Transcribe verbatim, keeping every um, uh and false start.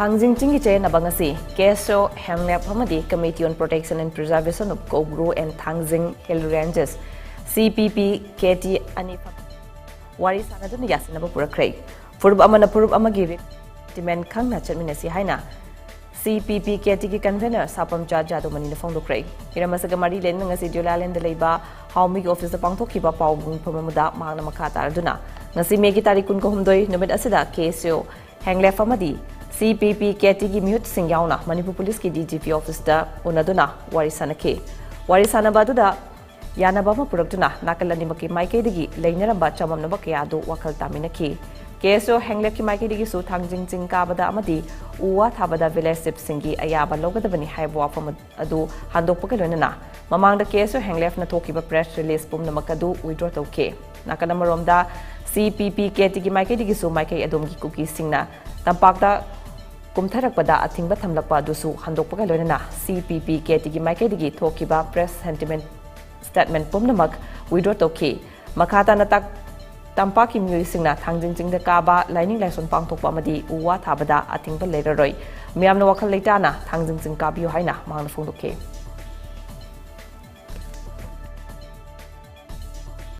ꯊꯥꯡꯖꯤꯡ ꯆꯤꯡꯒꯤ ꯆꯌꯦꯠꯅꯕ ꯉꯁꯤ ꯀꯦ ꯑꯦꯁ ꯑꯣ ꯍꯦꯡꯂꯦꯞ ꯑꯃꯗꯤ Committee on Protection and Preservation of Kobru and Thangjing Hill Ranges, C P P K T ꯑꯅꯤ ꯋꯥꯔꯤ ꯁꯥꯟꯅꯗꯨꯅ ꯌꯥꯁꯤꯟꯅꯕ ꯄꯨꯔꯛꯈ꯭ꯔꯦ꯫ ꯐꯨꯔꯨꯞ ꯑꯃꯅ ꯐꯨꯔꯨꯞ ꯑꯃꯒꯤ ꯔꯤꯇꯤꯃꯦꯟ ꯈꯪꯅ ꯆꯠꯃꯤꯟꯅꯁꯤ ꯍꯥꯏꯅ C P P K T ꯒꯤ convener ꯁꯥꯄꯝꯆꯥ ꯖꯥꯗꯨꯃꯅꯤꯅ ꯐꯣꯡꯗꯣꯛꯈ꯭ꯔꯦ꯫ ꯍꯤꯔꯝ ꯑꯁꯤꯒ ꯃꯔꯤ ꯂꯩꯅꯅ ꯉꯁꯤ ꯖꯨꯂꯥꯏꯂꯦꯟꯗ ꯂꯩꯕ ꯍꯥꯎꯃꯤꯒꯤ ꯑꯣꯐꯤꯁꯇ ꯄꯥꯡꯊꯣꯛꯈꯤꯕ ꯄꯥꯎ ꯃꯤꯐꯝ ꯑꯃꯗ ꯃꯍꯥꯛꯅ ꯃꯈꯥ ꯇꯥꯔꯗꯨꯅ, ꯉꯁꯤ ꯃꯦꯒꯤ ꯇꯥꯔꯤꯛ ꯀꯨꯟꯒ ꯍꯨꯝꯗꯣꯏ ꯅꯨꯃꯤꯠ ꯑꯁꯤꯗ ꯀꯦ ꯑꯦꯁ ꯑꯣ ꯍꯦꯡꯂꯦꯐ ꯑꯃꯗꯤ C P P K T ꯒꯤ ꯃꯤꯍꯨꯠꯁꯤꯡ ꯌꯥꯎꯅ ꯃꯅꯤꯄꯨꯔ ꯄꯨꯂꯤꯁꯀꯤ D G P ꯑꯣꯐꯤꯁꯇ ꯎꯅꯗꯨꯅ ꯋꯥꯔꯤ ꯁꯥꯅꯈꯤ꯫ ꯋꯥꯔꯤ ꯁꯥꯅꯕ ꯑꯗꯨꯗ ꯌꯥꯅꯕ ꯑꯃ ꯄꯨꯔꯛꯇꯨꯅ ꯅꯥꯀꯜ ꯑꯅꯤꯃꯛꯀꯤ ꯃꯥꯏꯀꯩꯗꯒꯤ ꯂꯩꯅꯔꯝꯕ ꯆꯃꯝꯅꯕ ꯀꯌꯥ ꯑꯗꯨ ꯋꯥꯈꯜ ꯇꯥꯃꯤꯟꯅꯈꯤ꯫ ꯀꯦ ꯑꯦꯁ ꯑꯣ ꯍꯦꯡꯂꯦꯐꯀꯤ ꯃꯥꯏꯀꯩꯗꯒꯤꯁꯨ ꯊꯥꯡꯖꯤꯡ ꯆꯤꯡ ꯀꯥꯕꯗ ꯑꯃꯗꯤ ꯎ ꯋꯥ ꯊꯥꯕꯗ ꯚꯤꯂꯦꯖ ꯆꯤꯐꯁꯤꯡꯒꯤ ꯑꯌꯥꯕ ꯂꯧꯒꯗꯕꯅꯤ ꯍꯥꯏꯕ ꯋꯥꯐꯝ ꯑꯗꯨ ꯍꯟꯗꯣꯛꯄꯒ ꯂꯣꯏꯅꯅ ꯃꯃꯥꯡꯗ ꯀꯦ ꯑꯦꯁ ꯑꯣ ꯍꯦꯡꯂꯦꯐꯅ ꯊꯣꯛꯈꯤꯕ ꯄ꯭ꯔꯦꯁ ꯔꯤꯂꯤꯖ ꯄꯨꯝꯅꯃꯛ ꯑꯗꯨ ꯋꯤꯗ꯭ꯔꯣ ꯇꯧꯈꯤ꯫ ꯅꯥꯀꯜ ꯑꯃꯔꯣꯝꯗ C P P K T ꯒꯤ ꯃꯥꯏꯀꯩꯗꯒꯤꯁꯨ ꯃꯥꯏꯀꯩ ꯑꯗꯣꯝꯒꯤ ꯀꯨꯀꯤꯁꯤꯡꯅ ꯇꯝꯄꯥꯛꯇ ꯀꯨꯝꯊꯔꯛꯄꯗ ꯑꯊꯤꯡꯕ ꯊꯝꯂꯛꯄ ꯑꯗꯨꯁꯨ ꯍꯟꯗꯣꯛꯄꯒ ꯂꯣꯏꯅꯅ C P P K T ꯒꯤ ꯃꯥꯏꯀꯩꯗꯒꯤ ꯊꯣꯛꯈꯤꯕ ꯄ꯭ꯔꯦꯁ ꯁꯦꯟꯇꯤꯃꯦꯟ ꯁ꯭ꯇꯦꯠꯃꯦꯟ ꯄꯨꯝꯅꯃꯛ ꯋꯤꯗ꯭ꯔꯣ ꯇꯧꯈꯤ꯫ ꯃꯈꯥ ꯇꯥꯅ ꯇꯥꯛ-, ꯇꯝꯄꯥꯛꯀꯤ ꯃꯤꯑꯣꯏꯁꯤꯡꯅ ꯊꯥꯡꯖꯤꯡ ꯆꯤꯡꯗ ꯀꯥꯕ, ꯂꯥꯏꯅꯤꯡ ꯂꯥꯏꯁꯣꯟ ꯄꯥꯡꯊꯣꯛꯄ ꯑꯃꯗꯤ ꯎ ꯋꯥ ꯊꯥꯕꯗ ꯑꯊꯤꯡꯕ ꯂꯩꯔꯔꯣꯏ꯫ ꯃꯤꯌꯥꯝꯅ ꯋꯥꯈꯜ ꯂꯩꯇꯥꯅ ꯊꯥꯡꯖꯤꯡ ꯆꯤꯡ ꯀꯥꯕꯤꯌꯨ ꯍꯥꯏꯅ ꯃꯍꯥꯛꯅ ꯐꯣꯡꯗꯣꯛꯈꯤ꯫